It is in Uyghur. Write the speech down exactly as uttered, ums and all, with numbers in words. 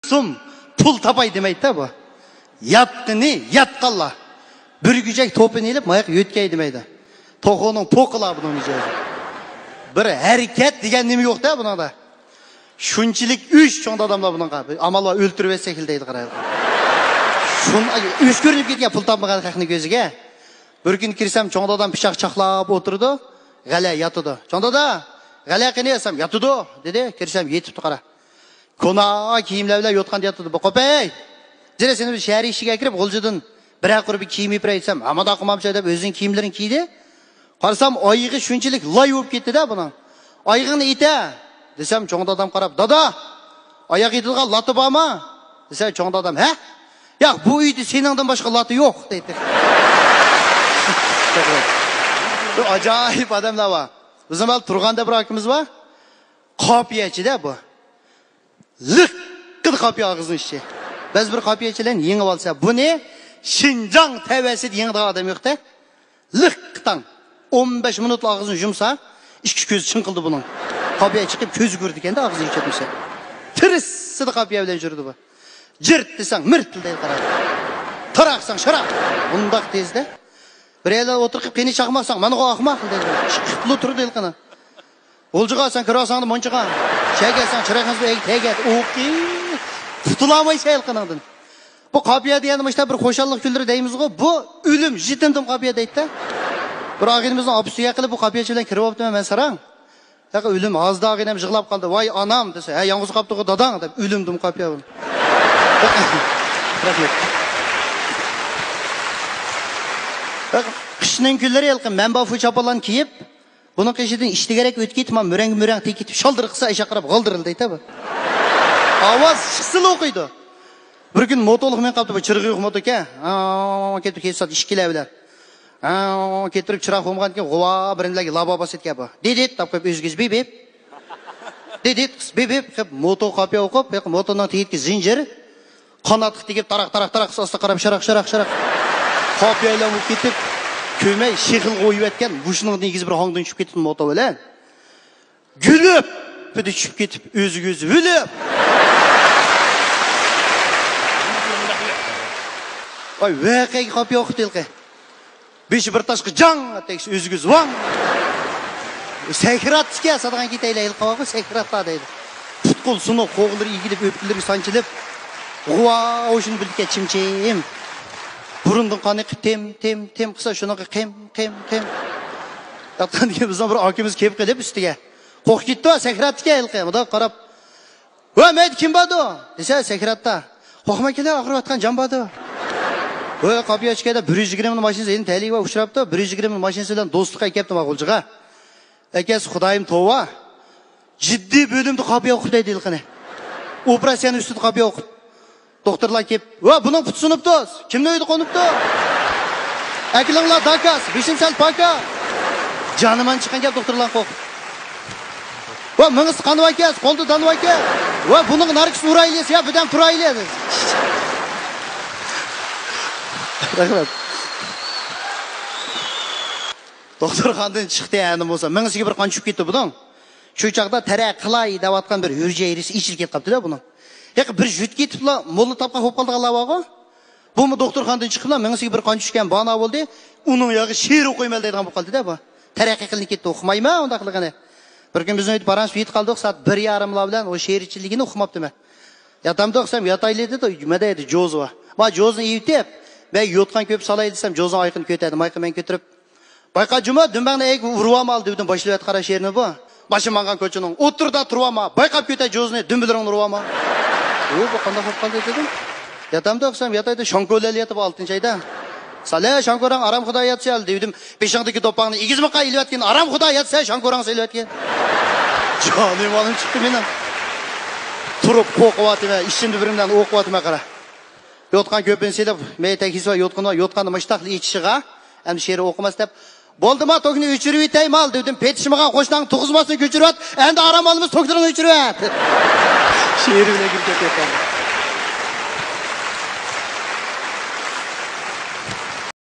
سوم پۇل تاپاي دېمەيدىدە بۇ. ياتقىنى ياتقانلا. بىر گۈجەك توپىنى ئېلىپ، ماياق يۆتكەي دېمەيدۇ. توخۇنىڭ پوقىلا بۇنىڭ مىجەزى. بىر ھەرىكەت دېگەن نېمە يوق-دە بۇنىڭدا. شۇنچىلىك ئۆچ چوڭ داداملار بۇنىڭغا. ئامال بار، ئۆلتۈرۈۋەتسەك دەيدۇ، قارايلى. شۇن-، ئۆچ كۆرۈنۈپ كەتكەن پۇل تاپمىغان خەقنىڭ كۆزىگە. بىر كۈنى كىرسەم، چوڭ دادام پىچاق چاقلاپ ئولتۇرىدۇ، غەلە ياتىدۇ. «چوڭ دادا، غەلە قېنى؟» دېسەم، «ياتىدۇ» دېدى. كىرسەم، يېتىپتۇ، قارا. كونا كىيىملەر بىلەن يوتقاندا ياتىدۇ. بۇ قوپەي! جېرە سېنى بىر شەھەر ئىشىكىگە ئەكىرىپ، غۇلجىدىن بىرەر قۇر بىر كىيىم يېپىرەي دېسەم، ھامادا قىلمامچە دەپ ئۆزىنىڭ كىيىملىرىنى كىيدى. قارىسام، ئايىغى شۇنچىلىك لاي بولۇپ كەتتى-دە بۇنىڭ. «ئايىغىڭنى ئېتە» دېسەم، چوڭ دادام قاراپ، «دادا، ئاياق ئېتىدىغان لاتا بارمۇ؟» دېسە، چوڭ دادام، «ھە؟ ياق، بۇ ئۆيدە سېنىڭدىن باشقا لاتا يوق» دەيتتى. بۇ ئاجايىپ ئادەملەر بار. بىزنىڭ مانا تۇرغاندا بىر ئاكىمىز بار. قاپىيەچى-دە بۇ. لىققىدە قاپىيە ئاغزىنىڭ ئىچى. بەزى بىر قاپىيەچىلەرنى يېڭىۋالسا، بۇنى شىنجاڭ تەۋەسىدە يېڭىدىغان ئادەم يوق-دە. لىققىدە. ئون بەش مىنۇتلا ئاغزىنى يۇمسا، ئىككى كۆزى چىڭقىلدى بۇنىڭ. قاپىيە چىقىپ كۆزى كۆرىدىكەن-دە، ئاغزىنى يېپىپ كەتمىسە. تىرىسىدە قاپىيە بىلەن يۈرىدۇ بۇ. جىرت دېسەڭ مىرت دەيدۇ، قارا. تاراقساڭ شاراق. بۇنداق تېزدە. بىرەيلەر ئولتۇرۇپ، «قېنى چاقماقساڭ، مانا ئۇ ئاقماق» دەيدۇ. چىقىپلا تۇرىدۇ ھېلىقىنى. غۇلجىغا سەن كىرىۋالساڭ مۇنچىغا. چەگەتسەڭ چىراغىڭنى ئەگىپ تەگەت. ئوكى. قۇتۇلالمايسەن ھېلىقىنىڭدىن. بۇ قاپىيە دېگەندە مۇشۇنداق بىر خۇشاللىق كۈنلىرى دەيمىزغۇ، بۇ ئۆلۈم، يېتىمدىن قاپىيە دەيدىدە. بىر ئاغىنىمىزنىڭ ئاپىسى سۆيە قىلىپ بۇ قاپىيەچى بىلەن كىرىۋاپتىمەن مەن ساراڭ. ھەق، ئۆلۈم ھازىدا ئاغىنەم يىغلاپ قالدى. «ۋاي ئانام» دېسە، «ھە، يالغۇز قاپتىغۇ داداڭ» دەپ ئۆلۈمدىن قاپىيە بۇ. رەھمەت. ھەق، قىشنىڭ كۈنلىرى ھېلىقى مەنبافۇ چاپانلارنى كىيىپ، بۇنىڭ قېشىدىن ئىشتىگەرەك ئۆتۈپ كېتىپ، مانا مۈرەڭگە مۈرەڭ تېگىپ كېتىپ، شالدىر قىلسا، ئەشەق قاراپ غالدىرلىدايتتى بۇ. ئاۋاز چىقسىلا ئوقۇيدۇ. بىر كۈنى موتولۇق مېڭىپ قاپتۇ، بۇ چىرىغى يوق موتوكەن. ھا، كېتىپ كېچە سائەت ئىككىلەر بىلەن. ھا، كېتىرىپ چىراغ قويمىغاندىكىن، غۇۋا، بىرىملەرگە لابا باسىدىكەن بۇ. دىدىت دەپ قويۇپ، ئۆزى بىپ بىپ. دىدىت بىپ بىپ قىلىپ، موتو قاپىيە ئوقۇپ، موتونىڭ تېگىدىكى زىنجىر قاناتقا تېگىپ، تاراق، تاراق، تاراق، ئاستا قاراپ، شاراق، شاراق، شاراق. قاپىيە بىلەن بولۇپ كېتىپ، كۆرمەي شېخىلغا قويۇۋەتكەن، مۇشۇنىڭدىن كىيگۈزۈپ بىر ھاڭدىن چۈشۈپ كېتىپتۇ موتو بىلەن. گۈلۈپ! بىردە چۈشۈپ كېتىپ، ئۆزىگە ئۆزى ئۆلۈپ! ۋاي، ۋەقەگە قاپىيە ئوقۇپتۇ ھېلىقى. بېشى بىر تاشقا جاڭ تەگسە، ئۆزىگە ئۆزى ۋاڭ! سەكراتتىكەن، سادىغان كېتەيلى، ھېلىقى بارغۇ، سەكراتتا دەيدۇ. پۇت-قول سۇنۇق، قوغلىرى ئېگىلىپ، ئۆپكىلىرى سانچىلىپ، غۇۋا، ھوشىنى بىلدىكەن، چىم-چىم. بۇرنىدىن قان ئېقىپ، تىم، تىم، تىم قىلسا، شۇنىڭغا قىم، قىم، قىم. ياتقاندىن كېيىن بىزنىڭ بىر ئاكىمىز كېلىپ قېلىپ ئۈستىگە. قورقۇپ كەتتى، سەكراتتىكەن ھېلىقى، مۇنداق قاراپ. «ۋە، مەيدە كىم باردۇ؟» دېسە، سەكراتتا. «قورقماي كېلە، ئاغرىۋاتقان جان باردۇ.» ۋە قاپىيە ئىچكەردە بىر يۈز يىگىرمە ماشىنىسى، يەنە تەلىيىگە ئۇچراپتۇ، بىر يۈز يىگىرمە ماشىنىسى بىلەن دوستلۇققا ئەكەپتۇ مانا غۇلجىغا. ئەكەس، خۇدايىم توۋا. جىددىي بۆلۈمدە قاپىيە ئوقۇپ دەيدۇ ھېلىقىنى. ئوپېراتسىيەنىڭ ئۈستىدە قاپىيە ئوقۇپ. دوختۇرلار كېلىپ، «ۋە، بۇنىڭ پۇتى سۇنۇپتۇ. كىمنىڭ ئۆيىدە قونۇپتۇ؟» «ئەكېلىڭلار داكاس، بېشىنى سەل پاكا.» جانىمان چىققان گەپ دوختۇرلار قورقۇپ. «ۋە، مېڭىسى قانىۋاكەس، قولدا دانىۋاكەس. ۋە، بۇنىڭ ناركىسى ئۇرايلىس، يا بىردەم تۇرايلى.» رەھمەت. دوختۇرخانىدىن چىقتى، ئەنە بولسا مېڭىسىگە بىر قان چۈشۈپ كېتىپتۇ بۇنىڭ. شۇ چاغدا تەرەققىي قىلاي دەۋاتقان بىر ھۈجەيرىسى ئېچىلىپ كېتىپ قاپتۇ-دە بۇنىڭ. ھېق، بىر يۈت كېتىپلا موللا تاپقان بولۇپ قالىدىغانلار بارغۇ. بۇمۇ دوختۇرخانىدىن چىقىپلا مېڭىسىگە بىر قان چۈشكەن بانا بولدى. ئۇنىڭ ياغى شېئىر ئوقۇيمەن دەيدىغان بولۇپ قالدى-دە بۇ. تەرەققىي قىلىنىپ كەتتى، ئوقۇمايمەن ئۇنداقلىقىنى. بىر كۈنى بىزنىڭ ئۆيدە پاراڭ يېتىپ قالدۇق، سائەت بىر يېرىملار بىلەن ئۇ شېئىرچىلىكىنى ئوقۇماپتىمەن. ياتامدۇق دېسەم، ياتايلى دېدى، مەدەيدە جوزا بار. ما جوزىنى ئېيتىپ، مەن يوتقان كۆپ سالاي دېسەم، جوزىنىڭ ئايىقىنى كۆتەردى، مايقى مەن كۆتۈرۈپ. بايقا جۇما، دۈمبەڭنى ئەگىپ ئۇرۇۋالما دېدىم، باشلىۋەت قارا شېئىرنى بۇ. باشىم ماڭغان كوچىنىڭ ئوتتۇرىدا تۇرۇۋالما، بايقاپ كۆتەر جوزىنى، دۈمبىلىرىڭنى ئۇرۇۋالما. ئۇ، بۇ قانداق بولۇپ قالدى دېدىم. ياتامدۇق دېسەم، ياتايدۇ، شاڭكولەل ياتىپ ئالتىنچى ئايدا. سالە شاڭكوراڭ ئارام خۇدا ياتسا دېدىم. بېشىڭدىكى دوپپاڭنى ئېگىزمۇقا ئېلىۋەتكىن، ئارام خۇدا ياتسا شاڭكوراڭ سېلىۋەتكىن. جانىم مالىم چىقتى مېنىڭ. تۇرۇپ قورقۇۋاتىمەن، ئىچىمدە بىرىملەرنى ئوقۇۋاتىمەن قارا. يوتقان كۆپىنى سېلىپ، مەيتەك ھېسىۋا يوتقىنى، يوتقاننى مۇشتاقلا ئېچىشىغا، ئەمدى شېئىر ئوقۇماس دەپ، بولدىما، توكنى ئۆچۈرۈۋېتەي مال دېدىم، پېتىشمىغان قوشناڭنى تۇغۇزماستىن كۆچۈرۈۋەت، ئەمدى ئارام ئالىمىز، توكلىرىڭنى ئۆچۈرۈۋەت. شېئىر بىلەن كىرىپ كەتتى.